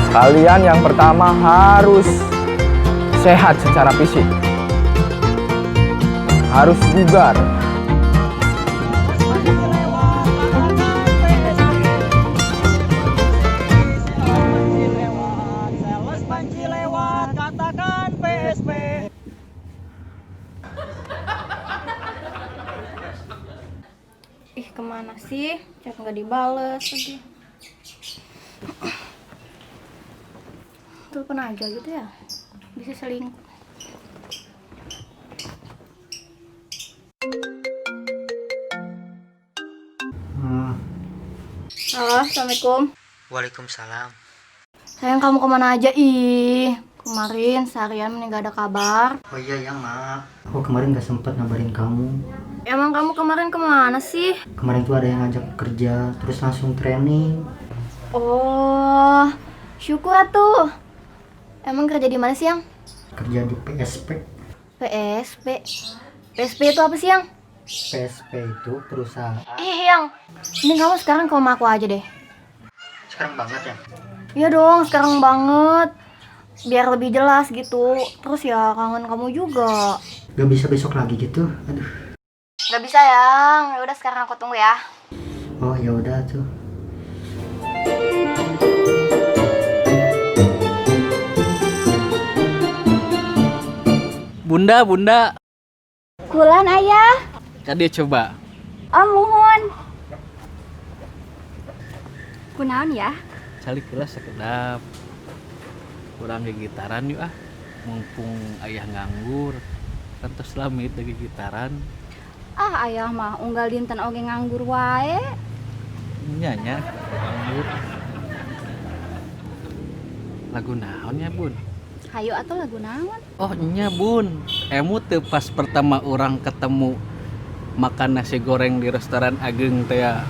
Kalian yang pertama harus sehat secara fisik. Harus bugar. Sales panci lewat, katakan PSP. Ih, kemana sih? Chat nggak dibales lagi. Telepon aja gitu ya. Bisa selingkuh. Halo, assalamualaikum. Waalaikumsalam. Sayang, kamu kemana aja ih? Kemarin seharian mending gak ada kabar. Oh iya ya, maaf. Aku kemarin gak sempet ngabarin kamu. Emang kamu kemarin kemana sih? Kemarin tuh ada yang ngajak kerja, terus langsung training. Oh, syukur atuh. Emang kerja di mana sih, Yang? Kerja di PSP. PSP. PSP itu apa sih, Yang? PSP itu perusahaan. Ih, Yang. Ini kamu sekarang ke rumah aku aja deh. Sekarang banget ya? Iya dong, sekarang banget. Biar lebih jelas gitu. Terus ya kangen kamu juga. Gak bisa besok lagi gitu? Aduh. Gak bisa, Yang. Ya udah sekarang aku tunggu ya. Oh ya udah tuh. Bunda, bunda. Kulan, ayah. Kade coba. Oh, muhun. Kunaon ya? Calik heula sakedap. Urang gitaran yuk ah. Mumpung ayah nganggur. Kan tos lami teu gitaran. Ah, ayah mah unggal dinten oge nganggur wae. Nya nya nganggur. Lagu naon ya, Bun? Hayu atuh lagu naon? Oh nya, Bun. Emu teu pas pertama orang ketemu makan nasi goreng di restoran Ageng teh ya.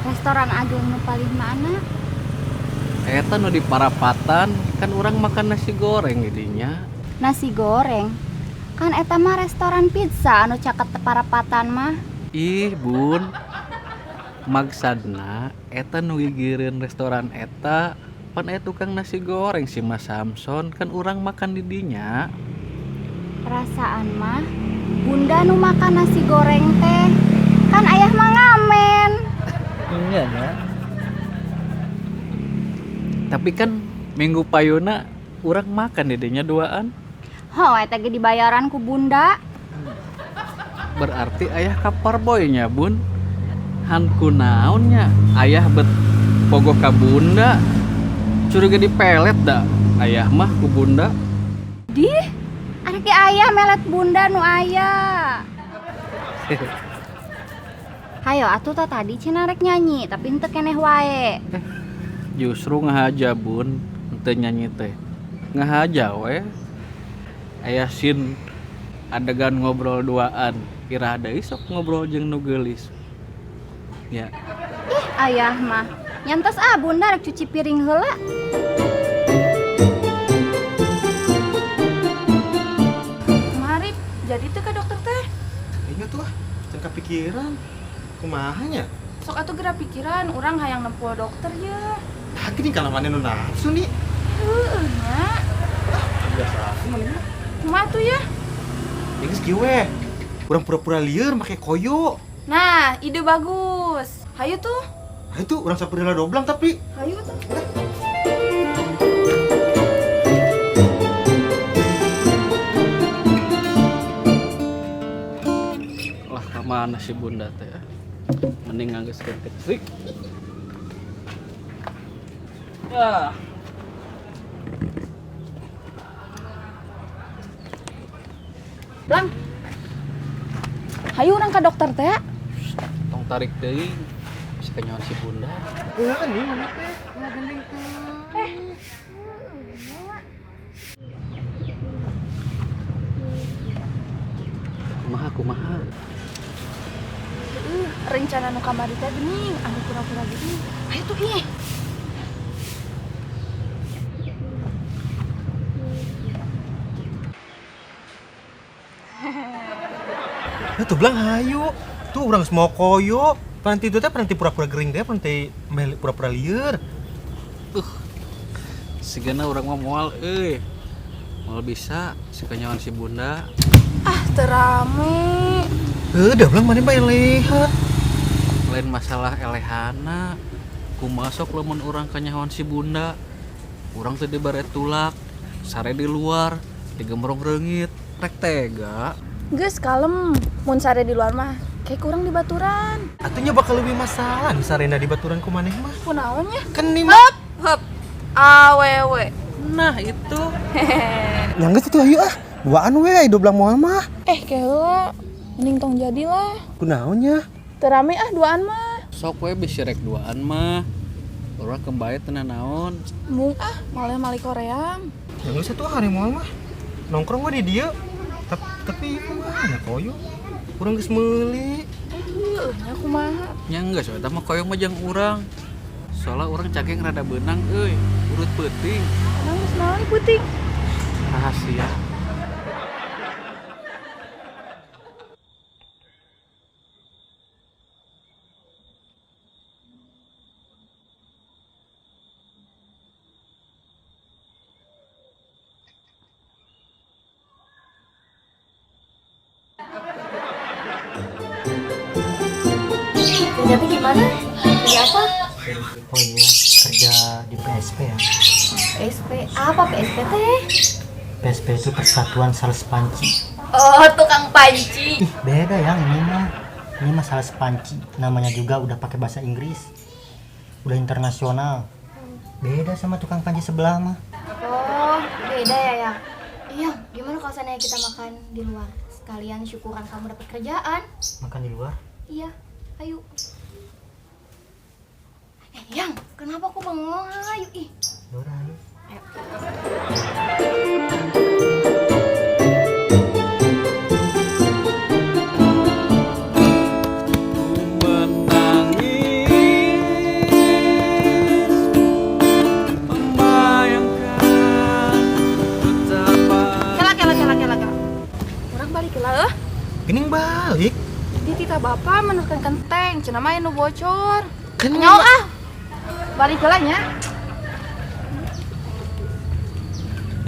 Restoran Ageng nu paling mana? Eta nu di Parapatan, kan orang makan nasi goreng jadinya. Nasi goreng. Kan eta mah restoran pizza anu caket Parapatan mah. Ih, Bun. Maksudna eta nu gigireun restoran eta pan aya tukang nasi goreng si Mas Samson, kan urang makan di dinya. Perasaan mah bunda nu makan nasi goreng teh. Kan ayah mah ngamen. Iya ya. Tapi kan minggu payuna urang makan di dinya duaan. Ho, eta ge dibayaran ku bunda. Berarti ayah kapar boynya, Bun. Han kunaonnya ayah bet pogoh ka bunda. Curiga dipelet dah ayah mah ku bunda. Dih, ada ke ayah melet bunda nu ayah. Hayo atuh tah tadi cenah rek nyanyi tapi henteu keneh wae. Justru ngahaja, Bun, henteu nyanyi teh. Ngahaja we. Aya sin adegan ngobrol duaan. Iraha deui sok ngobrol jeung nu geulis. Ya. Ih, ayah mah. Nyantos ah bunda rek cuci piring heula. Mari, jadi teu ka dokter teh? Ingat tuh ah, can kepikiran. Kumaha nya? Sok atuh geura pikiran, urang hayang nempo dokter ye. Nah, gini kalau mana nu nafsu nih. Heueuh nya. Biasa aku mana mah. Kumaha tuh ya? Ya geus kieu we. Urang pura-pura lieur make koyo. Nah, ide bagus. Hayu tuh. Hayu tuh urang sapeureuh doblang tapi. Hayu tuh. Lah kemana si bunda teh? Mending nganggeuskeun kecrik. Ah. Lang. Hayu urang ka dokter teh. Tong tarik deui. Bisa kenyawan si bunda. Heeh, nih mana teh? Ulah gendeng teh. Kumaha kumaha? Rencana nu kamari teh geuning, anu pura-pura geuning. Hayu tuh ih. Nah, tuh belang hayu. Tuh urang geus mau koyo. Panti itu teh panti pura-pura gering teh, panti meh pura-pura lieur. Sigana urang mah moal euy. Moal bisa si kanyawan si Bunda. Ah, teu rame. Heuh, dah bilang maneh mah elehan. Lain masalah elehana. Kumaha sok lamun urang kanyawan si Bunda. Urang teh dibare tulak, sare di luar, digemrong reungit, rek tega. Geus kalem, mun sare di luar mah kayak kurang di baturan. Atunya bakal lebih masalah nih sarena di baturan ku maneh mah. Kunaon nya? Kan nih mah. Hep, hep. Awewe. Nah, itu. Yang geus atuh ayo ah. Duaan we aya doblang moal mah. Keheula mending tong jadilah. Kunaon nya? Teu rame ah duaan mah. Sok we bisi rek duaan mah. Urang kembali teu nanaon. Mung ah, maleh mali koreang. Yang geus atuh hari moal mah. Nongkrong we di dieu. Tapi kumaha nya koyo? Urang geus meuli. Heuh, nya kumaha? Nya geus we eta mah koyo mah jeung urang. Soalnya urang cakeng rada beunang euy, urut peuting. Emang geus naon peuting? Rahasia. Kerjanya gimana? Kerja apa? Oh iya, kerja di PSP ya. PSP. Apa PSP teh? PSP itu Persatuan Sales Panci. Oh, tukang panci. Ih, beda yang ini mah. Ini mah sales panci. Namanya juga udah pakai bahasa Inggris. Udah internasional. Beda sama tukang panci sebelah mah. Oh, beda ya, ya. Iya, gimana kalau seandainya kita makan di luar? Sekalian syukuran kamu dapat kerjaan. Makan di luar? Iya, ayo. Yang, kenapa aku bengong? Ayo, ih. Yaudah, ayo. Ayo. Menangis, membayangkan betapa. Kela kela kela kela kela. Urang balik lah euh. Gening balik. Di titah bapak meneruskan kenteng, cenah mah anu bocor. Kan Nyawa ah. Balik heula nya.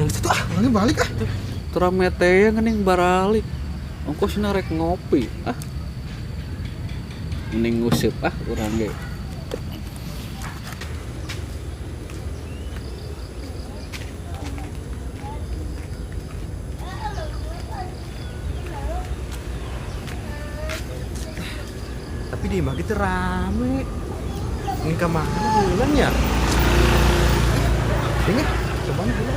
Yang situ ah, orangnya balik ah. Terame teh geuning baralik. Ongkos rek ngopi ah. Mending nguseup ah urang ge. Tapi di imah gitu rame. Ini ke mana bulan ya? Ini coba dulu.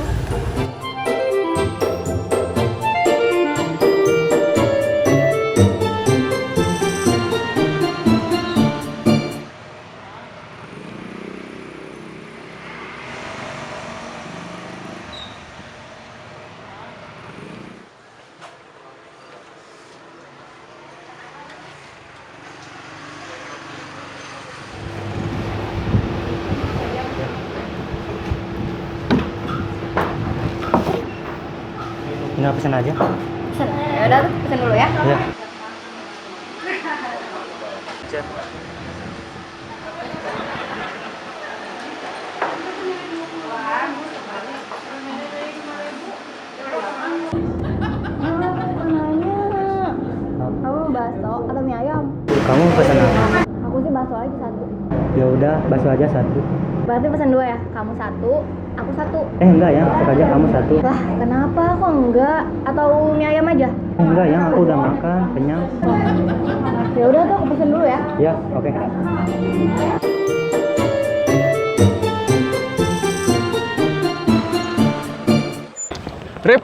Tinggal pesan aja. Pesan. Ya udah tuh, pesan dulu ya. Ya. Nanya. Kamu bakso atau mie ayam? Kamu pesan apa? Aku sih bakso aja satu. Ya udah, bakso aja satu. Berarti pesan dua ya? Kamu satu, aku satu. Enggak ya, masuk aja kamu satu. Lah, kenapa kok enggak? Atau mie ayam aja? Enggak ya, aku udah makan, kenyang. Ya udah tuh aku pesen dulu ya. Ya, oke. Rip,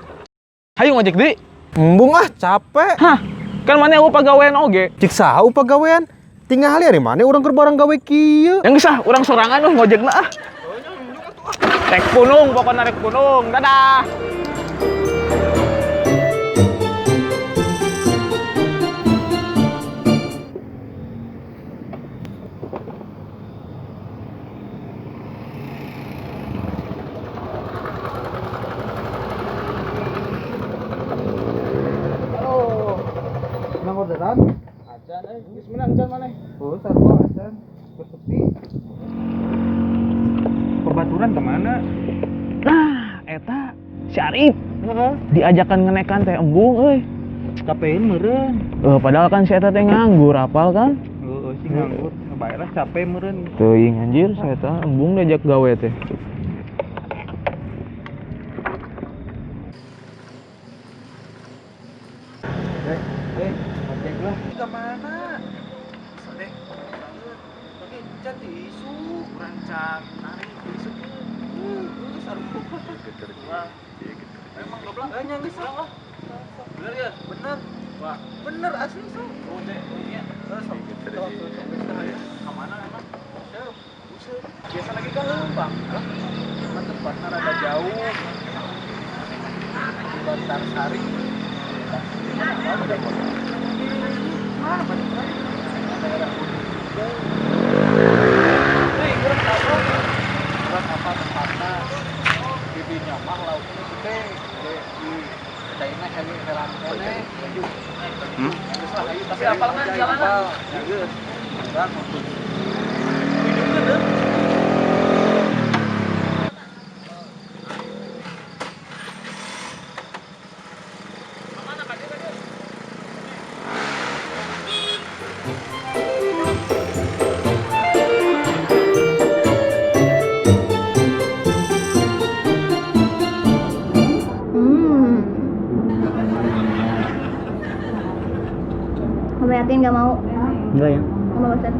hayu ngojek di. Embung ah, capek. Hah, kan mana aku pagawean oge. Cik saha pagawean? Tinggal hari mana urang keur barang gawe kieu. Yang sah, urang sorangan weh ngojekna ah. Rek punung, pokoknya rek punung. Dadah. Menang orderan? Acan, geus menang can maneh. Oh, sarua acan. Geus sepi. Perbaturan Nongkrong kemana? Nah, eta si Arif. Diajakan ngenekan teh embung euy. Capein meureun. Padahal kan si eta teh nganggur, apal kan? Heeh, sih nganggur. Ngebayar capek meureun. Teuing anjir, saya eta embung diajak gawe teh. Ojek lah. Ke mana? Deh. Oke, can diisu, kurang can narik diisu. Geus aduh. Emang goblok. Nya geus lah. Bener ya? Bener. Wah, bener asli so. Udah, iya. Sok. Ke mana emang? Buset. Biasa lagi kan lempang. Emang tempatnya rada jauh. Di Bantarsari. Apa tempatnya? Bibinya mah lauknya gede, di China kali heran keneh. Tapi apal kan jalan. Geus. Urang untuk tunjukkeun. Kamu yakin gak mau? Enggak ya? Kamu bosan?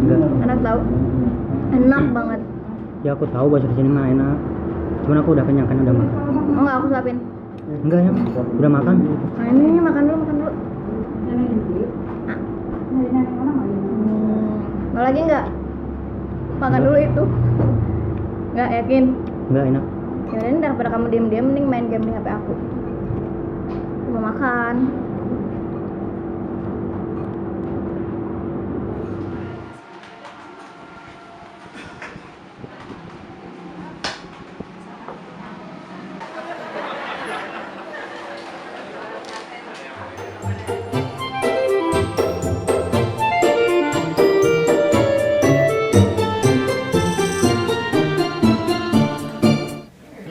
Enggak. Enak tau? Enak banget. Ya aku tahu bakso di sini mah enak. Cuman aku udah kenyang kan, udah makan. Oh enggak, aku suapin. Enggak ya, udah makan. Nah, ini makan dulu, makan dulu. Mau lagi enggak? Makan dulu itu. Enggak yakin? Enggak enak. Ya udah, daripada kamu diem-diem mending main game di HP aku. Aku mau makan.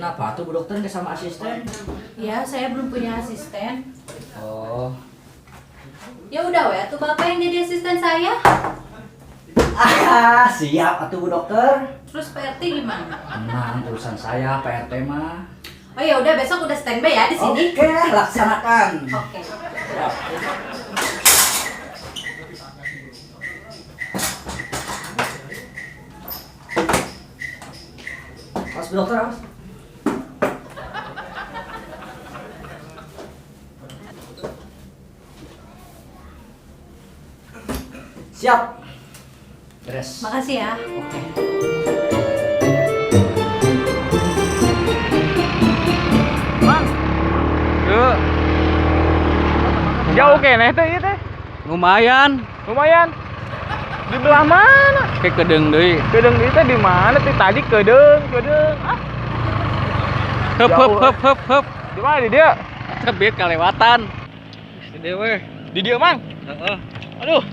Kenapa tuh Bu Dokter nggak sama asisten? Ya, saya belum punya asisten. Oh. Ya udah we, tuh Bapak yang jadi asisten saya. Ah, siap atuh Bu Dokter. Terus Pak RT gimana? Tenang, urusan saya Pak RT mah. Oh ya udah, besok udah standby ya di sini. Oke, laksanakan. Oke. Siap. Awas Bu Dokter, awas. Siap. Beres. Makasih ya. Oke. Mang. Yuk. Jauh keneh teh ieu teh. Lumayan. Lumayan. Di belah mana? Ke Kedeung deui. Kedeung deui teh di mana teh? Tadi Kedeung, Kedeung. Ah. Heup heup heup heup heup. Di mana di dieu? Tebet kalewatan. Di dieu we. Di dieu, Mang? Heeh. Aduh.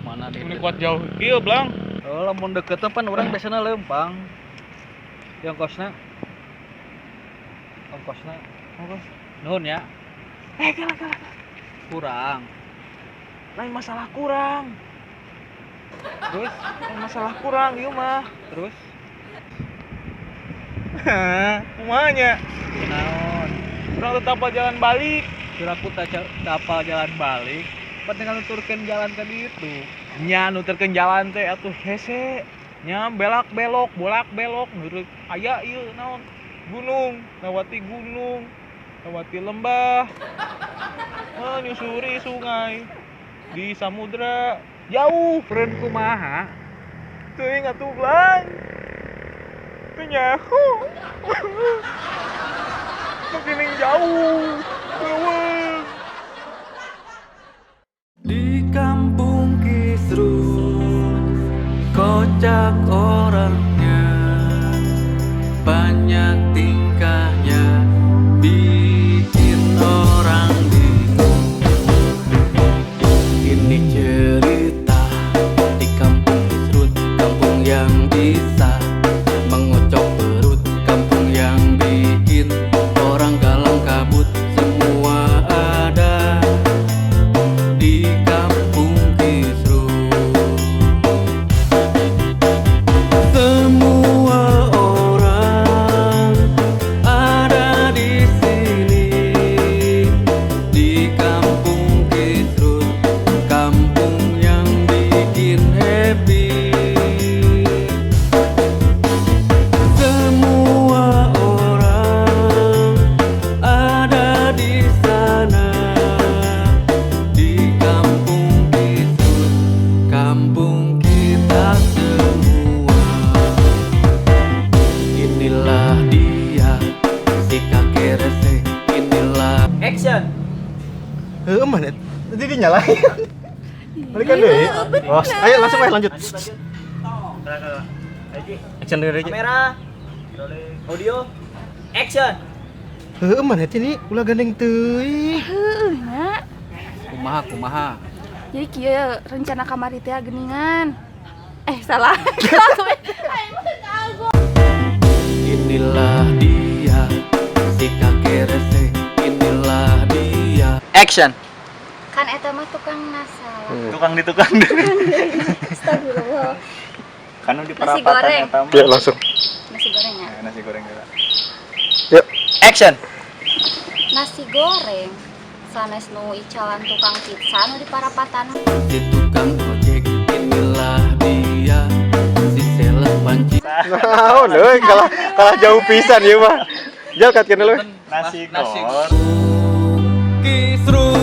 Mana deh? Ini kuat jauh kieu, Blang. Oh, lamun deket pan urang biasana leumpang. Yang kosna. Ongkosna. Ongkos. Nuhun ya. Kalah, kalah. Kurang. Lain masalah kurang. Terus lain masalah kurang ieu mah. Terus kumaha nya? Naon? Urang tetap jalan balik. Kira aku tapal jalan balik. Pan tinggal nuturkeun jalan ka ditu. Nya nuturkeun jalan teh atuh hese. Nya belak-belok, bolak-belok nurut aya ieu naon? Gunung, lewati gunung, lewati lembah. Menyusuri sungai di samudra jauh. Peureun kumaha? Teuing atuh Blang. Teu nyaho. Makin jauh. Leuweung. Di kampung Kisrut, kocak orangnya, banyak tingkahnya, bikin orang bingung. Ini cerita di kampung Kisrut, kampung yang bisa nyalain. Balikan deui. Oh, ayo langsung ayo lanjut. Lanjut. Action dari aja. Kamera. Audio. Action. Heueuh mana teh ini ulah gandeng teuing. Heueuh nya. Kumaha kumaha. Jadi kieu rencana kamari teh geningan. Eh, salah. Inilah dia si kakek rese. Inilah dia. Action. Kan eta mah tukang nasalah. Tukang di tukang. Astagfirullah. Kan di Nasi perapatan goreng. eta mah. Ya langsung. Nasi goreng ya. Nasi goreng heula. Yuk. Action. Nasi goreng. Sanes nu icalan tukang pizza nu di parapatan. Si tukang ojek. Inilah dia si sales panci. Naon euy kalah kalah jauh pisan ieu mah. Jal kat dulu. Nasi Nasi goreng. Kisru.